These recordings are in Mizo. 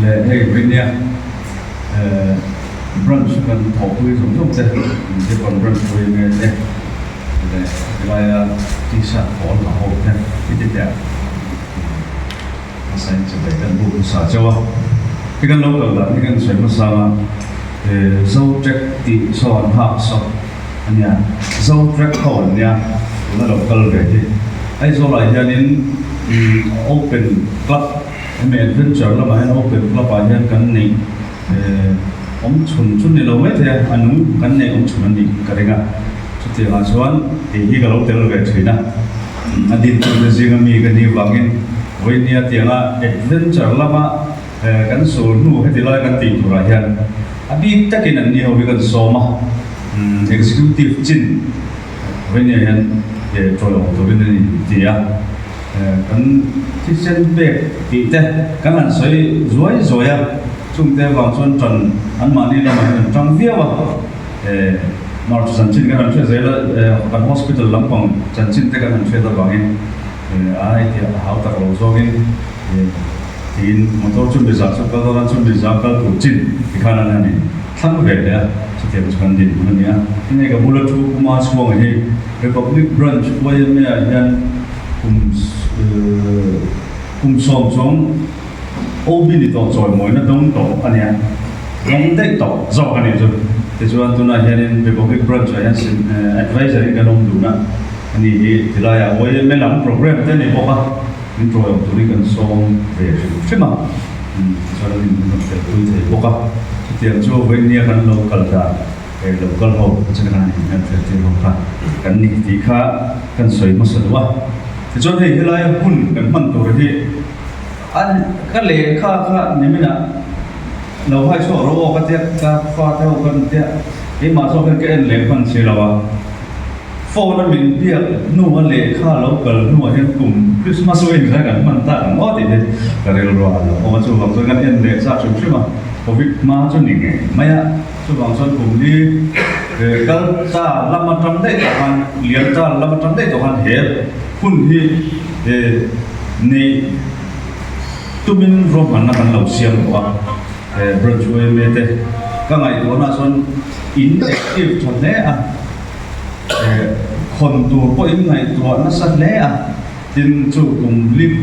Hei Vinia branch kan thawhpui zawng zawng te Japan branch pawhin nge te leh hetilaia t-shirt pawl ha ho te i ti teh a hmasa in chibai kan buk hmasa chauh a hi kan lo kal dan hi kan sawi hmasa a Zo trek tih saw an hak saw a nia Zo trek ho an nia tuna lo kal ve hi Aizawl ah hianin open club Hemi adventure lamah hian open club ah hian kan neih awm chhun chu ni lo maithei a, a nung kan neih awm chhun a nih ka ring a. Chutiang ah chuan kei hi ka lo tel ve thin a, a dintute zinga mi ka nih vangin vawinia tianga adventure lama kan sul hnu heti lai kan tih turah hian a bik takin an ni ho hi kan sawm a, executive chin vawinia hian tawih awm turin a ni ti a. Kan thisen pek tih te kan han sawi zuai zuai a, chungte avang chuan tan anmahni lamah hian an tang viau a. March chanchin kan han hriat zel a, kan hospital lampang chanchin te kan han hriat avangin a heti a hau tak lo zawngin tiin motor chu miza chu kal dawn a, chu miza kal tur chin tikhan an han in thlang ve leh a, chutiang chu kan dinhmun a ni a. Heng ka bula thu Puma chhuanga hi Republic Branch YMA ah hian Kum kum sawm chuang OB ni tawh chawimawina dawng tawh a nia, dawng daih tawh zawk a nih chu. Tichuan tunah hianin Republic Branch ah hian Adviser in kan awm dun a, ani hi tilaiah YMA lam program te a ni bawk a, min tawiawm turin kan sawm ve hrim hrim a, tichuan an inhmun rawn telpui thei bawk a. Chutiang chu vawinia kan lo kal dan. Hei lo kal ho chu kan in hian hriattir ho kha kan ni tih kha kan sawi hmasa duh a. Tichuan hei helaia hun kan hman tur hi a ka lehkha kha niminah lo hai chhuak rawh aw ka tia ka fate ho kan tia keimah zawk hian ka en leh hman si lo a. Phone a min biak hnu a lehkha lo kal hnuah hian kum Christmas week zai kan hman tak ang aw tih hi ka rilru a lo awm a, chuvang chuan kan en leh chak hrim hrim a, Covid hma chu ni ngei mai a. Chuvang chuan kum hi kal ta lam atang daih tawh khan, lian ta lam atang daih tawh khan he hun hi neih tumin ruahmanna kan lo siam tawh a. He branch yma te ka ngaihtuahna chuan in active tha hle a, khawn tur pawhin ngaihtuah nasa hle a. Tin, chu kum lip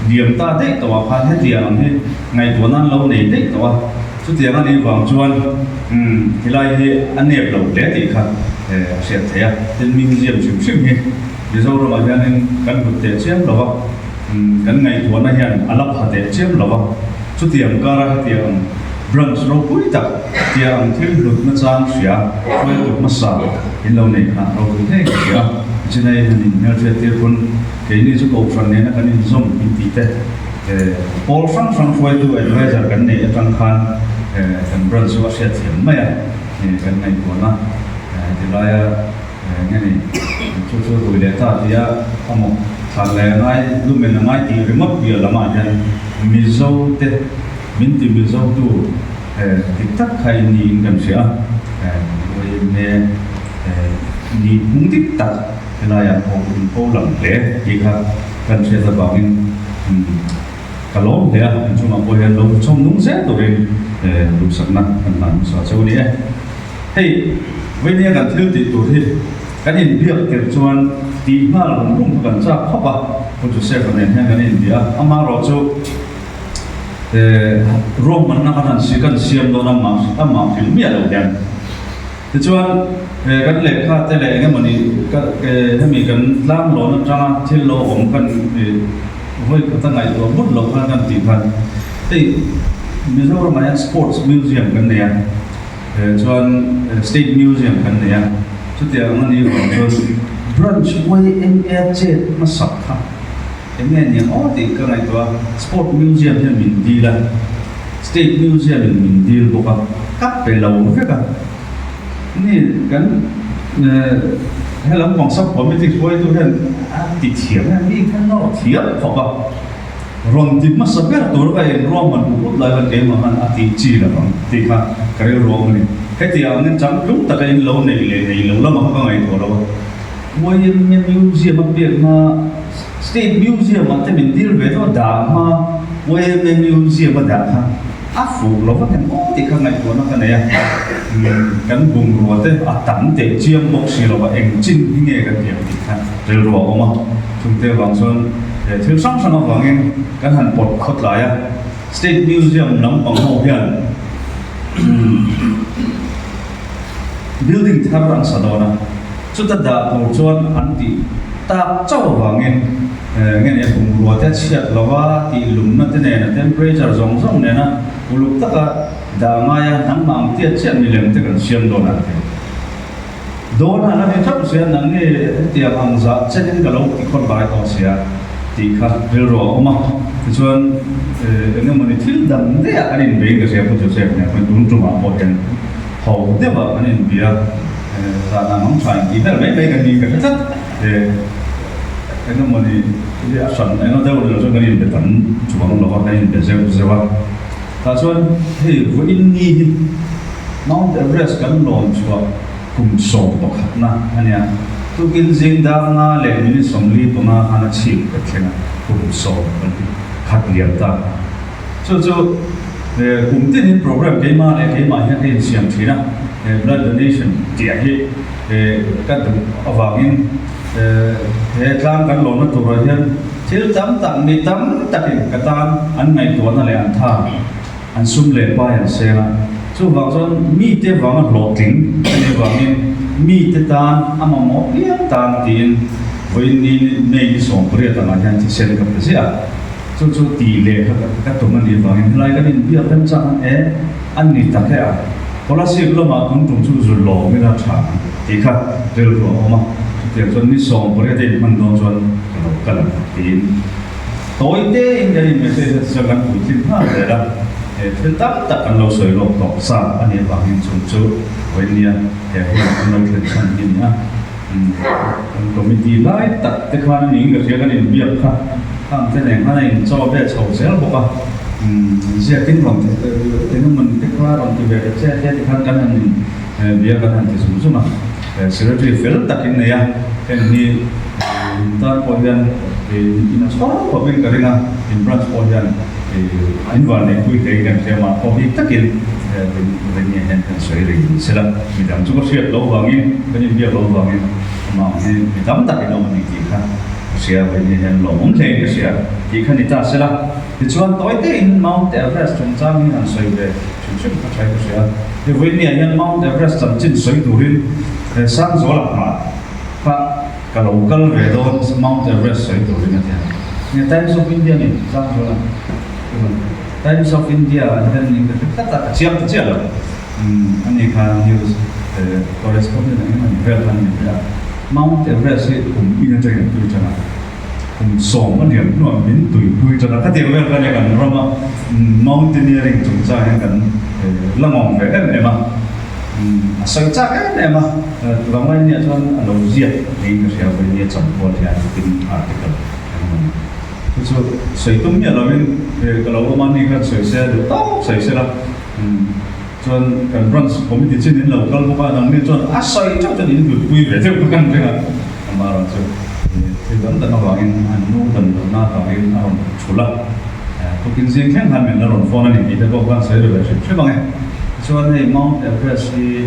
diam ta daih tawh ah khan hetiang ang hi ngaihtuah nan lo nei daih tawh a, chutiang a nih vang chuan umm helai hi a nep lo hle tih kha a hriat theih a. Tin, museum hrim hrim hi Mizoramah hianin kan hlut teh chiam lo a, umm kan ngaihtuahna hian a la pha teh chiam lo a, chutiang kara hetiang ang branch ropui tak tiang ang thil hlut nachang hria hruaitu hmasa in lo nei kha ropui hle ka hria. Chinai han inhmelhriat tir pawn keini chu kohhran nena kan inzawm intih te pawl hrang hrang hruaitu adviser kan neih atang khan kan branch chu a hriatthiam mai a, kan ngaihtuahna tilaia nge ni chu chu rui leh ta tia amaw thlan leh a ngai lumen a ngai tih ringawt piah lamah hian Mizo te min ti Mizo tu dik tak kha in niin kan hria a, Ni hmung dik tak helaiah pawh in ko lang hle tih kha kan hriat avangin ka lawm hle a, in chungah pawh hian lo chhawm nung zel turin duhsakna kan hlan hmasa cheu a ni e. Hei vawinia kan thil tih tur hi kan inbiak tirh chuan tih nghal rum rum kha kan chak khawp a, Pu Joseph-a nen hian kan inbia a, amaherawhchu ruahmanna kan han kan siam dawn a amah hrilh miah lo hian. Tichuan, kan lehkha te leh eng emawni hemi kan tlang lawn atanga thil lo awm kan vawi khat a ngaihtuah vut loh khan kan tih khan hei Mizoramah hian Sports Museum kan nei a, chuan State Museum kan nei a, chutiang ang a nih vang chuan Branch YMA chet hmasak kha eng nge niang aw tih ka ngaihtuah a, Sport Museum hian min dil a, State Museum in min dil bawk a, ka pe lo vek a. Ni kan helam pang sub committee hruaitu hian a ti thiam em mi khan nawr thiam khawp a, rawn ti hmasa ber tur ka inruahman hmu ut lai khan keimah khan a tih chi lo ang tih kha ka rilru awm a ni. Hetiang angin changtlung taka in lo nei leh nei lo lamah kha ka ngaihtuah lo a. YMA Museum a pek hma State Museum ah te min dil ve deuh a dah hma YMA Museum a dah kha. A fuh lo vak em aw tih kha ngaihtuahna ka nei a, kan bungrua te a tam teh chiang bawk si lo va, eng chin hi nge kan tih ang tih kha rilru a awm a. Chungte avang chuan thil hrang hrang avangin kan han pawt khawtlai a, State Museum lampang ho hian building thar an sa dawn a, chuta dah tur chuan an tih tak chauh avangin nge nia bungrua te chhiat lova tih lumna te nena temperature zawng zawng nena uluk taka dah ngai a, nangmah ang tiat chiah milem te kan siam dawn an ti. Dawn a la ni theuh sia, nang nge hetiang ang zah chenin ka lo ti khawt lai tawh sia tih kha rilru a awm a. Tichuan eng emawni thil dang daih ah kan inbeiin ka hria Pu Joseph nen khan tun tumah pawh hian ho deuh ah kan inbia zan ang ang tha intih vel mai mai kan niin ka hre tlat. Eng emawni a hran eng deuh lo chuan kan inbe tam chuang lo a, kan inbe zeuh zeuh a. Tah chuan hei vawiin ni hi Mount Everest kan lawn chhuah kum 11 na a nia. Tukin zing dar nga leh minute 45 khan a chhip ka thleng a, kum 11 liam ta. Chu chu kum tinin program keimah leh keimah hian ka insiam thin a, blood donation tih hi ka duh avangin he tlang kan lawnna turah hian Thil tam tak, mi tam takin ka tan an ngaihtuahna leh an tha, an sum leh pai an seng a. Chuvang chuan mite vanga hlawhtling a nih vangin mite tan a mamawh piang tan tiin vawiin ni May ni 18 angah hian thisen ka pe ziah a. Chu chu tih leh kha ka tum a nih vangin helai kan inbiak remchang an e an ni tak e a. Kolasib lamah tun tum chu zu lawm ila tha ang tih kha rilru a awm a. Chutiang chuan ni 18 a inhman dawn chuan ka lo kal ang tiin tawi tein kan in message a chuan kan puitlin nghal zel a, he thil tam tak kan lo sawi lawk tawh sa a nih avangin chung chu vawinia he hun an lo thlen chhan hi a ni a. Kan committee lai tak te khan a niin ka hria kan inbiak kha khang te nen khan a inchaw vel chho zel bawk a, ziakin rawn ti eng emawni te kha rawn ti ve ta che te tikhan kan han inbia kan han ti zung zung a. Secretary fel tak in nei a, heng hi in tan pawh hian in a chhawr khawpin ka ring a, in branch pawh hian in vanneihpui hle in kan hria mah pawh hi takin ring hian kan sawi reng ni sela, midang chu ka hriat loh vangin kan inbiak loh vangin amah ang hi mi tam tak in awm a ni tih kha ka hria, vawiin hian lawmawm hle in ka hria tih kha ni ta sela. Tichuan tawi tein Mount Everest chungchang hi han sawi ve hrim hrim kha tha in ka hria. Hei vawiin hian Mount Everest chanchin sawi turin Sangzuala hmah kha ka lo kal ve dawn Mount Everest sawi turin a ti a. Nge Times of India ni Sangzuala Times of India ah hian ni ka hre tlat a, ka chiang ta chiah lo. Ani kha news correspondent ang em a ni vel khan a ni ve a. Mount Everest hi kum in atangin an tui tan a. Kum 10 a liam hnuah min tuipui tan a, khatiang vel khan kan rama mountaineering chungchang hian kan la ngawng ve em em a, a sawi chak em em a, Vanglainia chuan a lo ziak niin ka hria, Vawinia Champhual hian tin article kan hmu a ni. Chu chu sawi tum miah lovin ka lo awm a, ni khan sawi se duh tawk sawi se la, chuan kan branch committee chin in lo kal bawk a, nangni chuan a sawi teuh chuan in hlutpui ve deuh ka kan ring a, amaherawhchu thil dang dang avangin an nu dan lohna avangin a rawn thulh a, tukin zing thleng khan min la rawn phone a ni tih te pawh khan sawi ru ve hrim hrim ang e. Tichuan hei Mount Everest hi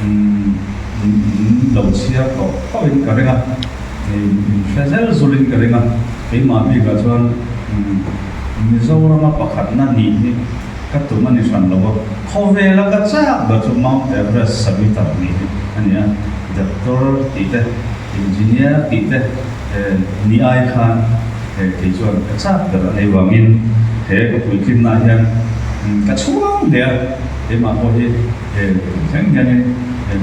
in lo chhiar tawh khawpin ka ring a, in hre zel zulin ka ring a, keimah bikah chuan Mizorama pakhatna nih hi Ka tum a ni hran lo a, khawvela ka chak ber chu Mount Everest summit ah ni hi a ni a, doctor tih te, engineer tih te ni ai khan kei chuan ka chak ber a nei vangin he ka puitlinna ah hian ka chhuang hle a, keimah pawh hi thleng hianin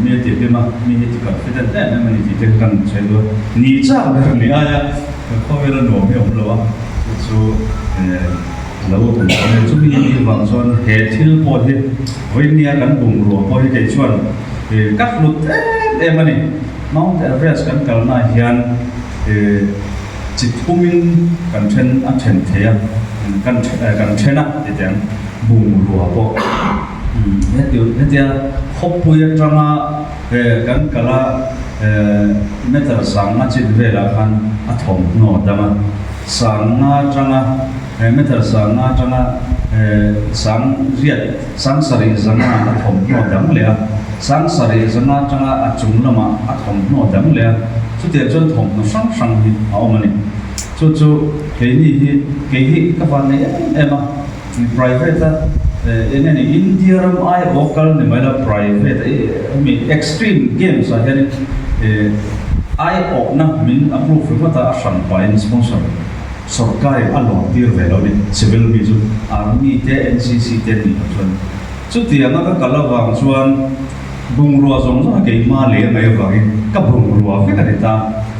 mi a tih hlim a, mi hi ti confident em em a ni tih te kan sawi duh a, ni chak ber ni aia khawvela nuam hi a awm lo a, chu chu. Lo awm tawh a ni. Chumi ni vang chuan he thil pawh hi vawinia kan bungrua pawh hi kei chuan ka hlut em em a ni. Mount Everest kan kalnaah hian chi thumin kan then a then thei a, kan kan then a ti teh ang bungrua pawh. Hetia khawpui atanga kan kal a meter 500 chin velah khan a thawmhnaw dang a, 500 atanga. Meter sanga atanga sang riat 70 a thawmhnaw dang leh a, 70 atanga a chung lamah a thawmhnaw dang leh a, chutiang chuan thawmhnaw hrang hrang hi a awm a ni. Chu chu keini hi kei hi ka van nei em em a, private a eng nge ni India ram aiawh kal ni mai la private a hemi extreme games ah hianin aiawhna min approve ringawt a, a hran pahin sponsor. Sawrkarin a lawm tir ve lo ni, civil mi chu Army te NCC te an nih loh chuan. Chutianga ka kal avang chuan bungrua zawng zawng hi keimah leh mai avangin ka bungrua vek a ni ta.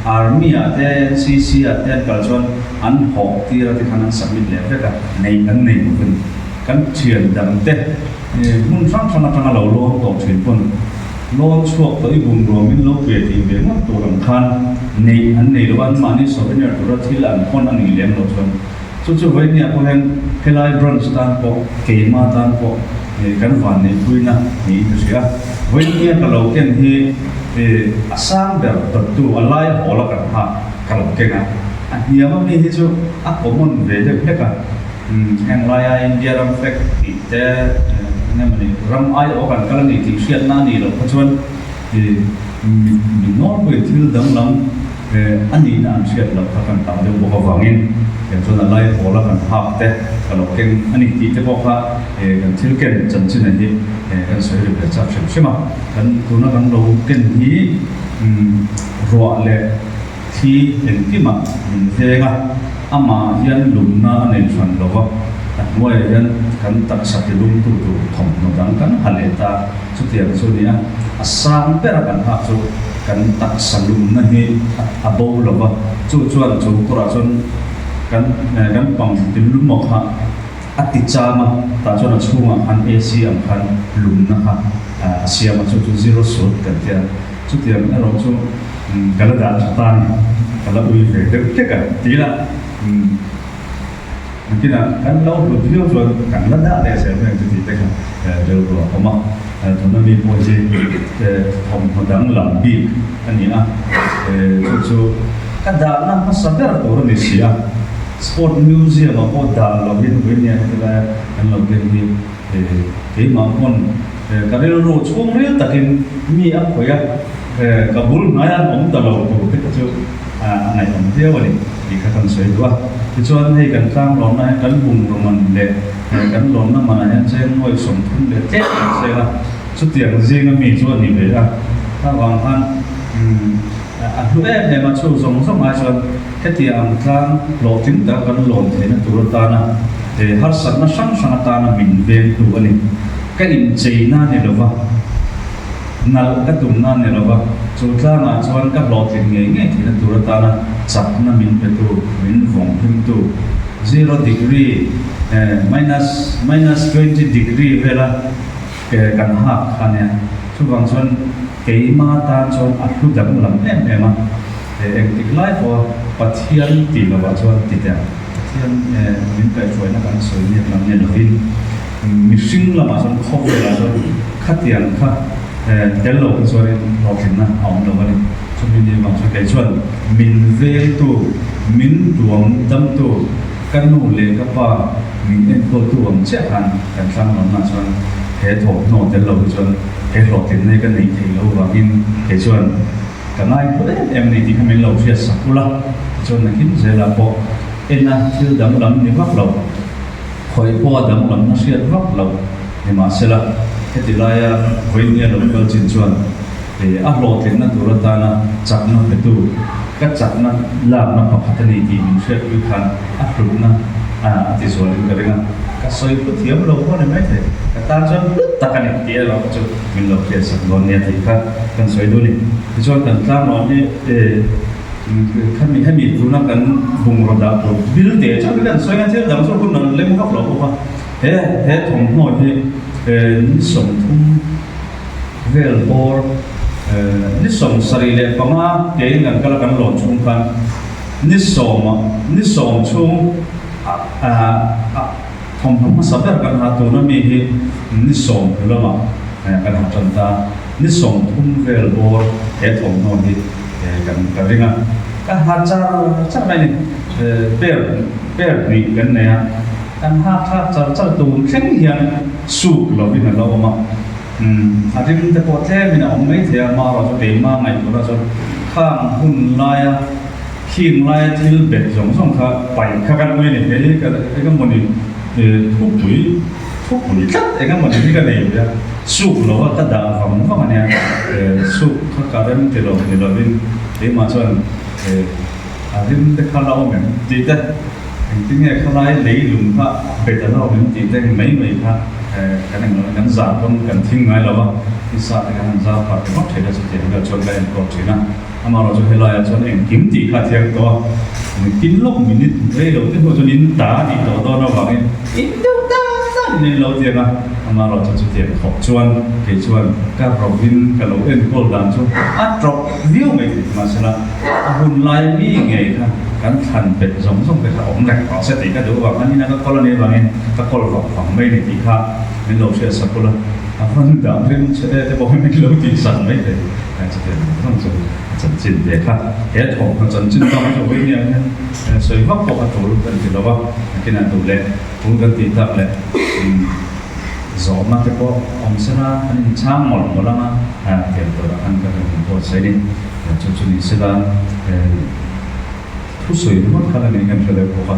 Army ah te NCC ah te an kal chuan an hawh tir a tikhan an submit leh vek a, neih an nei bawk a ni. Kan thian dang te hmun hrang hrang atanga lo lawn tawh thin pawn Lawn chhuak tawh i bungrua min lo pe tih ve ngawt tur ang khan neih an nei lo a, anmahni souvenir tura thil an hawn a nih lem loh chuan chu chu vawinia pawh hian helai branch tan pawh keima tan pawh kan vanneihpuina niin ka hria. Vawinia ka lo ken hi a sang ber dawttu a lai hawl a kan nghak ka lo ken a, a hniam ami hi chu a common ve deuh hlek a. Heng laia India ram flag tih te eng emaw ni ram aiawh kan kal a ni tih hriatna a nih loh kha chuan mi nawlpuiin thil danglam a nihna an hriat loh kha kan tam deuh bawk avangin heng chuan a lai hawla kan hak te ka lo keng a ni tih te pawh kha kan thil ken chanchin hi kan sawi ri ve chak hrim hrim a. Kan tuna kan lo ken hi ruah leh Thi engkimah min veng a, amah hian lumna a nei hran lo va, a hnuaiah hian kan taksa tilumtu tur thawmhnaw dang kan ha leh ta. Chutiang chu a ni a, a sang bera kan hak chu kan taksa lumna hi a bo lo va, chu chuan chu kawrah chuan kan kan pang tiluma kha a ti cham a, tah chuan a chhungah khan AC ang khan lumna kha a siam a, chu chu zero sut kan ti a. Chutiang erawh chu ka la dah tha ta ni, ka la ui ve deuh hlek a ti ila, nakinah kan lo hlut viau chuan kan la dah leh zel mai ang chu tih te kha rilru a awm a. Tuna mi pawh hi thawmhnaw danglam bik a ni a, chu chu ka dahna hmasa ber tur a ni si a, Sport Museum ah pawh dah lovin vawinia heti laia kan lo ken hi keimah pawn Ka rilru chhungril takin mi a khawih a, ka bul hnaia an awm ta lo tur te kha chu a ngaihawm viau a ni tih kha kan sawi duh a. Tichuan hei kan tlang lawnna hian kan bungraw man leh kan lawnna manah hian cheng nuai 30 leh tlem kan seng a, chutiang zinga mi chu a ni ve a. Kha vang khan a hlu em em a, chu zawng zawng ai chuan hetiang ang tlang hlawhtling taka kan lawn theihna tur atana harsatna hrang hrang atana min vengtu a ni. Ka incheina a ni lo va, nalh ka tumna a ni lo va, chu tlangah chuan ka hlawhtlin ngei ngei theihna tur atana chakna min petu, min vawnghimtu, zero degree, minus, minus 20 degree vela kan hak kha nia. Chuvang chuan keima tan chuan a hlu danglam em em a, engtik lai pawha Pathian tih lovah chuan ti teh ang, Pathian min kaihhruaina kan sawi nek lam nge lovin, Mihring lamah chuan khawvelah chuan khatiang kha tel lo kha chuanin hlawhtlinna a awm lo a ni. Chumi ni vang chuan kei chuan min vengtu, min tuam damtu, ka nu leh ka pa min enkawltu ang chiah khan kan tlanglamnah chuan he thawmhnaw tel lo hi chuan he hlawhtlinna hi ka neih theih loh vangin kei chuan ka ngaihlu em em a ni tih kha min lo hriat sak ula. Tichuan nakin zelah pawh ena thil danglam ni vak lo. Khawi pawh a danglamna hriat vak loh nimahsela, heti laia vawinia lo kal chin chuan a hlawhtlinna tur atana chakna petu, ka chakna lakna pakhat a ni tih min hriatpui khan a hlutna a ti zualin ka ring a, ka sawi hlu thiam lo pawh a ni maithei, ka tan chuan hlut tak a ni tih erawh kha chu min lo hriatsak dawn nia tih kha kan sawi duh a ni. Tichuan kan tlanglawn hi. Khami hemi tuna kan bungraw dah tur bil teh chuan kan sawi a, thil dang chu hun an lem vak lo bawk a, he he thawmhnaw hi ni 30 vel bawr ni 75 keiin kan kal a kan lawn chhung khan ni sawm ni sawm chhung ah thawmhnaw hmasa ber kan ha tuna mi hi ni 10 hnu lamah kan ha tan ta ni 30 vel bawr he thawmhnaw hi. Kan ka ring a, ka ha char char mai a ni. Pair pair hnih kan nei a, kan hak thlak char char tun thleng hian suk lovin a lo awm a. A rim te pawh tlemin a awm mai thei a, amaherawh chu keimah ngaihtuahna chuan khang hun laia khing laia thil bet zawng zawng kha paih kha kan ui a ni. Hei ka engemawni thupui thupui tlat engemawni hi ka nei ve a, suk lova ka dah vang vang a nia. Suk kha ka rem ti lo ni lovin keimah chuan A rim te kha la awm em tih te, engtin nge khalai leilung kha bet a la awm em tih te mai mai kha kan eng lo kan zah pawn kan thing ngai lo a, nisa te khan an zar phah ringawt thei la chutiang vel chuan ka enkawl thin a. Amaherawhchu helaiah chuan engkim tih kha a thiang tawh a, engtin lawk minute rei lo te hnuah chuan in ta a nih tawh dawn avangin in deuh tak tak in in lo tiang a, amaherawhchu chutiang thawk chuan kei chuan ka rovin ka lo enkawl dan chu a tawp viau mai thei mahsela, A hun lai mi ngei kha kan thlan bet zawng zawng te kha awm reng tawh se tih ka duh vang khan ina ka kawl a nih avangin ka kawl vak vang mai ni tih kha min lo hriat sak ula, a van dah rim che e te pawh hi min lo tih sak mai thei a chutiang zawng zawng chu a chanchin ve kha. He thawmhnaw chanchin bak chu vawi nia hian sawi vak pawh kha tul kan ti lo va, nakinah duh leh tul kan tih tak leh zawhna te pawh awm sela an inchhang mawlh mawlh ang a, tiang turah khan ka rawn inbuatsaih a ni. Chu chu ni sela thusawi ringawt khan a nih kan hre deuh bawk a,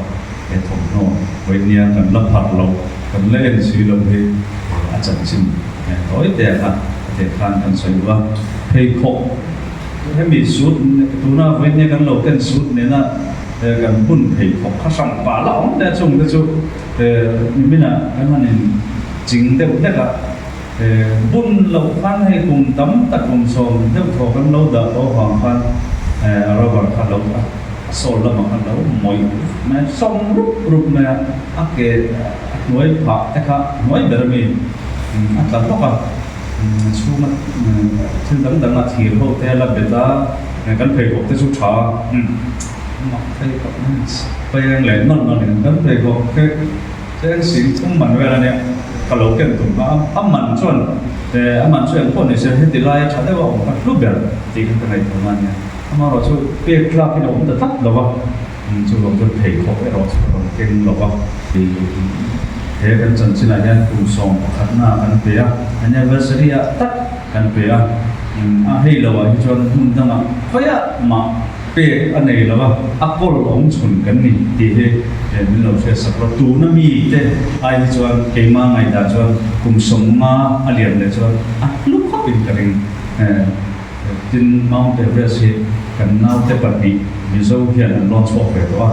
he thawmhnaw vawinia kan la pharh loh, kan la en si loh hi a chanchin tawi te a kha a teh khan kan sawi duh a. Pheikhawk hemi suit tuna vawinia kan lo ken suit nena kan hun pheikhawk kha hrang pah la awm te a chung te chu niminah kan han in ching deuh hlek a. Bun loh khan hei kum tam tak kum sawm deuh thaw kan lo dah tawh avang khan rubber kha lo a sawl lamah khan lo mawih mai a, sawm rup rup mai a, a ke a hnuai phah te kha hnuai ber ami a tla hlawk a, a chhunga thil dang dang a thir ho te a la bet a, kan pheikhawk te chu tha a, mak pheikhawk peng leh nawlh nawlh in kan pheikhawk te. Cheng sing thum man vel a nia, ka lo ken tum kha a man chuan a man chu engpawh ni se heti laia tha deuh a awm kha hlu ber tih kha ka ngaihtuah a nia. Amaherawh chu pek tlak in a awm ta tlat lo va, chuvang chuan pheikhawk erawh chu ka rawn keng lo va. He kan chanchinah hian kum 11 na kan pe a, anniversary ah tak kan pe a, a hei lo ah hi chuan hmun dangah khawiah mah Pek a nei lo a, a kawl awm chhun kan ni tih hi min lo hriat sak lo. Tuna mi te ai hi chuan keimah ngaihdah chuan kum 50 a lian leh chuan a hlu khawp in ka ring. Tin, Mount Everest hi kan naute pahnih Mizo hian an lawn chhuak ve tawh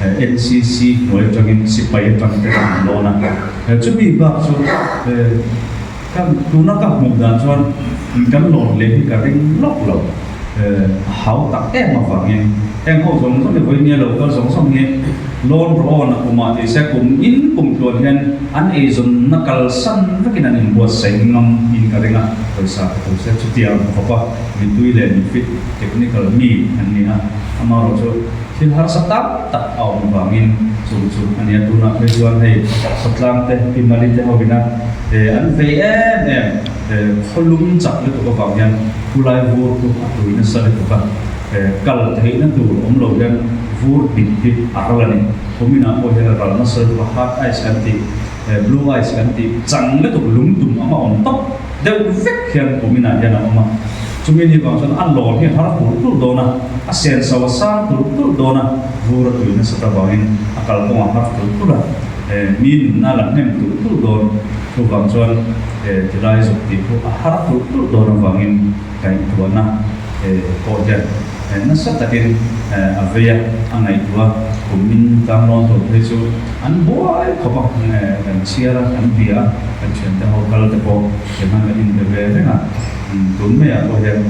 a, NCC hnuai atangin sipai atang te an lawn a. Chumi bak chu Ka tuna ka hmuh dan chuan kan lawn leh hi ka ring lawk lo. A hau tak em avangin heng ho zawng zawng hi vawinia lo kal zawng zawng hi lawn rawn a kumah tih se kum in kum tluan hian an eizawnna kalsan vekin an inbuatsaih ngam in ka ring a, pawisa ka tu se chutiang khawp a mitui leh mifit technical mi an ni a, amaherawhchu thil harsa tam tak a awm avangin chung chu a nia tunah phei chuan hei khawtlang te pi Mali te ho ina an vei em em khawlum chak lutuk avang hian khulai vur chu a tui nasa lutuk a kal theihna tur awm lo hian vur dik hi a ral a ni kuminah pawh hian a ral nasa lutuk a hard ice kan tih blue ice kan tih chang lutuk lungtum anga awm tawp deuh vek hian kuminah hian a awm a chumi ni vang chuan a lawn hi a har tulh tulh dawn a a senso a sang tulh tulh dawn a vur a tui nasat avangin a kalkawng a har tulh tulh a. Mi nunna la hnem tulh tulh dawn. Chuvang chuan tilai zuk tih chu a har tulh tulh dawn avangin ngaihtuahna pawh hian nasa takin a vei a, a ngaihtuah a. Kumin tlanglawn tur phei chu an buai khawp a, kan chhiar a, kan bia a, kan thiante ho kal te pawh tiang khan kan inbe ve reng a. Tun maiah pawh hian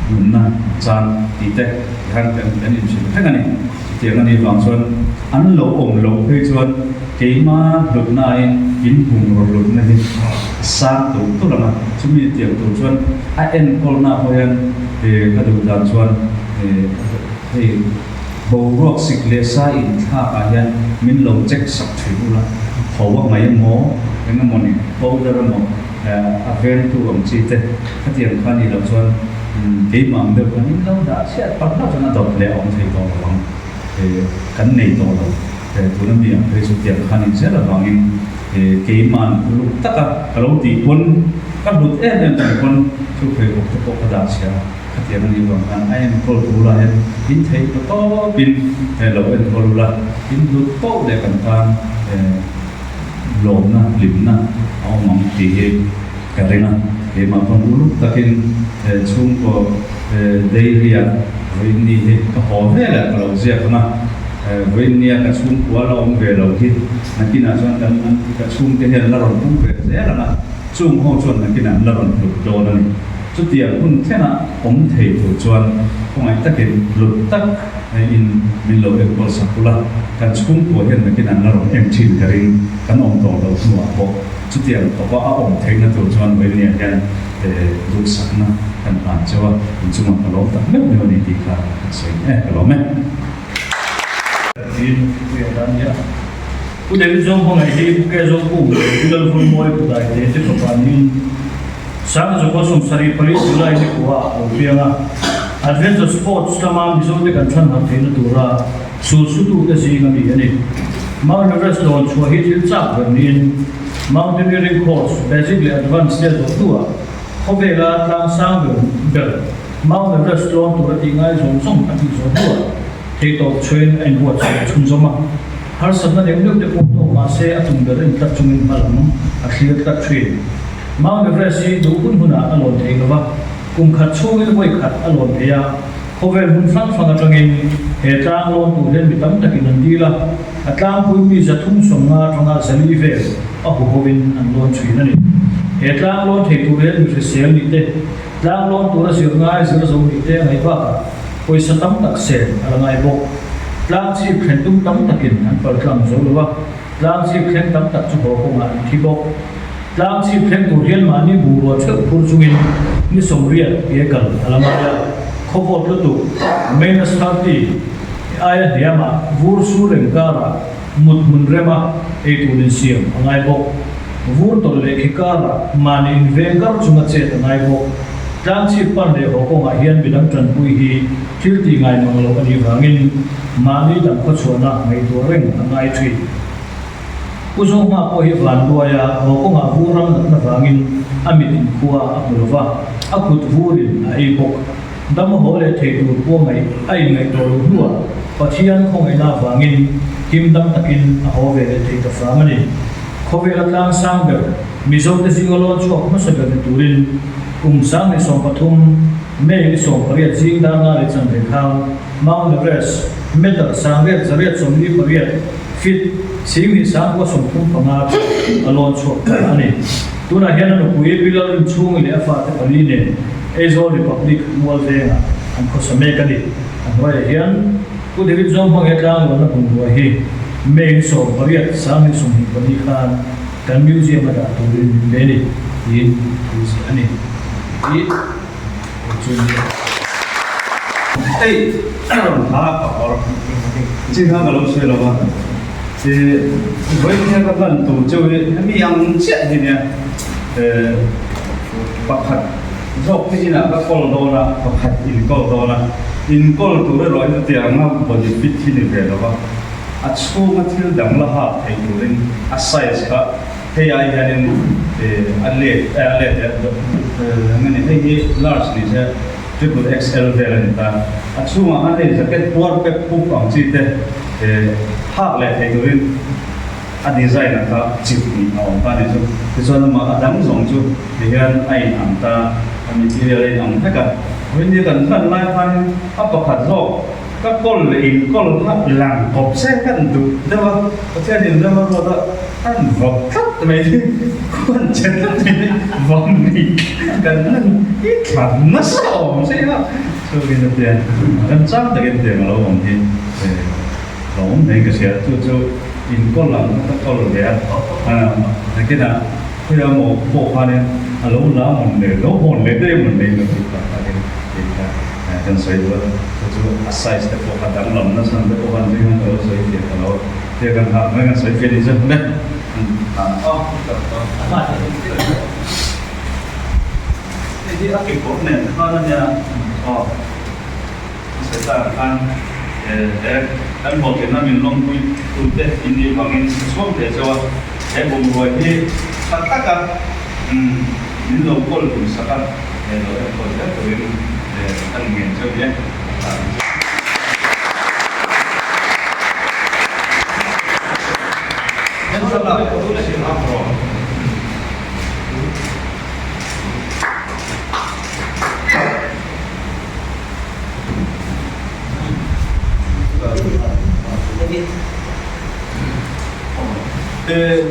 nunna chan tih te khan kan inhrilh reng a ni. Chutiang a nih vang chuan an lo awm loh phei chuan keima hlutnain in bungraw hlutna hi a sang tulh tulh ang a, chumi tiang tur chuan a enkawlna pawh hian ka duh dan chuan hei boruak sik leh sa inthlak ah hian min lo check sak thin ula, tho a mai emaw eng emaw ni powder emaw a vengtu ang chi te khatiang kha nih loh chuan keimah ang deuh khan in lo dah chhiat palh hlauh chuan a dawt leh a awm thei tawh lo ang. kan nei tawh lo. Tuna mi ang phei chu tiang khan inzel avangin keiman uluk taka ka lo tih pawn ka hlut em em chung pawn chu pheikhawk te pawh ka dah chhia a, khatiang a nih vang khan a enkawl tur ah hian in theih ta tawpin lo enkawl ula, in hlut poh leh kan tan lawmna, hlimna a awm ang tih hi ka ring a. Keimah pawn uluk takin chhungkaw dairy ah vawiin hi ka haw vel ah ka lo ziak ang a. Vawiinnia ka chhungkua la awm ve lo hi nakinah chuan kan ka chhungte hian la rawn pung ve zel ang a, chung ho chuan nakinah an la rawn hlut dawn a ni. Chutiang hun thlengah awm thei tur chuan khawngaih takin hlut tak in min lo enkawl sak ula, kan chhungkua hian nakinah an la rawn en thin ka ring, kan awm tawh loh hnuah pawh chutiang khawpa a awm theihna tur chuan Vawiinnia hian duhsakna kan hlan cheu a, inchungah ka lawm tak meuh meuh a ni tih kha ka sawi e, ka lawm e. Tiin Pu Yada a ni a. Pu David Zawng hmangaih hi Pu Ke Zawng Pu leh Pu Lalvulmawi Pu Daite te fapa niin Sangzawka 74 July ni kua ah a lo piang a. Adventure Sports lama Mizote kan chhan harh theihna tura sulsutute zing a mi a ni. Mount Everest lawn chhuah hi thil chak ber niin Mountaineering Course, Basic leh Advance te zawh hnuah khawvela tlang sang ber ber Mount Everest lawn tur a tih ngai zawng zawng a tih zawh hnuah Theitawp chhuain a inbuatsaih chhunzawm a, harsatna deuh deuh te pawh tawk mah se a tum ber in tlat chungin hma lam a thlir tlat thin. Mount Everest hi duh hun hunah a lawn thei lova, kum khat chhungin vawi khat a lawn thei a, khawvel hmun hrang hrang atangin he tlang lawn tur hian mi tam takin an dil a, a tlangpui mi 350 atanga 400 vel a huhovin an lawn thin a ni. He tlang lawn thei tur hian mi hrisel nih te, Tlang lawn tura zir ngai zir zo nih te a ngaih bakah pawisa tam tak sen a la ngai bawk. Tlang chhip thlen tum tam takin an pal tlang zo lo a, tlang chhip thleng tam tak chu haw kawngah an thi bawk. Tlang chhip thleng tur hian mahni bungrua theuh phur chungin ni 80 ke kal a la ngai a, khawvawt lutuk, minus 30, aia hniamah vur sur reng karah mut hmun rema ei tur insiam a ngai bawk. Vur tawlh leh khi karah mahni inveng kar chunga chet a ngai bawk. Tlangchhip pan leh haw kawngah hian midang tanpui hi thil tih ngai mang loh a nih vangin mahni dang khawchhuahna ngaihtuah reng a ngai thin. Pu Zohma pawh hi vanduai a, haw kawngah vur ram natna vangin a mit inkhua a hmu lova, a kut vurin a ei bawk. Dam a haw leh thei tur pawh ngaih a inngaihtuah loh hnuah Pathian khawngaihna avangin him dam takin a haw ve leh thei ta hram a ni. Khawvela tlang sang ber Mizote zinga lawn chhuak hmasa ber ni turin kum 2013 May ni 18 zing dar nga leh chanve khan Mount Everest meter 8848 feet 2935 chu a lawn chhuak ta a ni. Tunah hian a nupui Bilal Rinchhungi leh a fate pali nen Aizawl Republic mual vengah an khawsa mek a ni. A hnuaiah hian Pu David Zawng hmanghe tlanglawnna bungrua hi May ni 18 2024 khan kan museum a dah turin min pe a ni tiin thu ziah a ni. Tih chu ni a. Hei a rawn hla ka awr chi kha ka lo sawi lo va, vawiin hian ka hlan tur cheu hi hemi ang chiah hi nia pakhat zawk te inah ka kawl dawn a, pakhat in kawl dawn a, in kawl tur erawh hi chutiang anga body fit hi ni ve lo va, a chhunga thil dang la hak thei turin a size kha hei ai hianin a let a let eng nge ni hei hi large ni se triple XL vel a ni ta, a chhungah khan hei jacket puar pep pup ang chi te hak leh thei turin. A design a kha chip nih a awm ta a ni chu. Tichuan amah a dang zawng chu ti hian a in ang ta, a material a in ang vek a. Vawiin kan hlan lai khanin a pakhat zawk ka kawl leh in kawl kha lang kawp se kan duh deuh a, Pathian in rem a ruat a, kan vawk tlat mai hi, khuan che tlat mai hi vawk ni kan hlan hi thla nasa awm si a, chuvin a tia remchang takin tiang a lo awm hi. Ka awm mai ka hria, chu chu in kawl ang kha ka kawl ve a, nakinah khawiah maw pawh khanin a lo la mawn leh lo hawn leh daih mawn leh ilo tih tak takin tih kha kan sawi duh a, chu chu a size te pawh kha danglam nasa ang te pawh khan zing khan ka lo sawi fiah ta lo a, tia kan hak mai kan sawi fiah ni zawk hle. Hei hi a kekawr nen khan a nia aw, sawi tak khan. He kan hlawhtlinna min lawmpui tute in nih vangin ka chhuak ve chauh a, he bungrua hi tha taka min lo kawl tum sak a, lo enkawl zel turin ka ngen chauh ni e.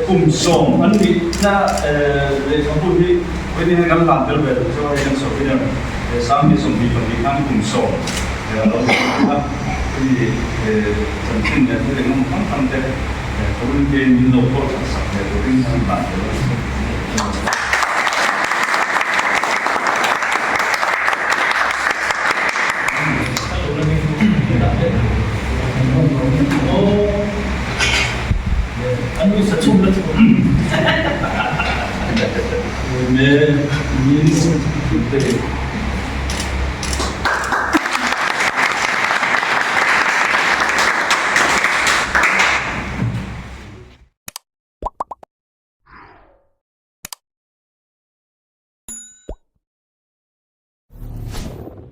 Kum sawm an nihna lehkhabu hi vawiin hian kan hlan tel ve lo chu hei kan souvenir 2022 khan kum sawm a lo ni a, hemi chanchin leh thil engemaw hrang hrang te community min lo pawh that sak ve turin kan hlan tel a ni.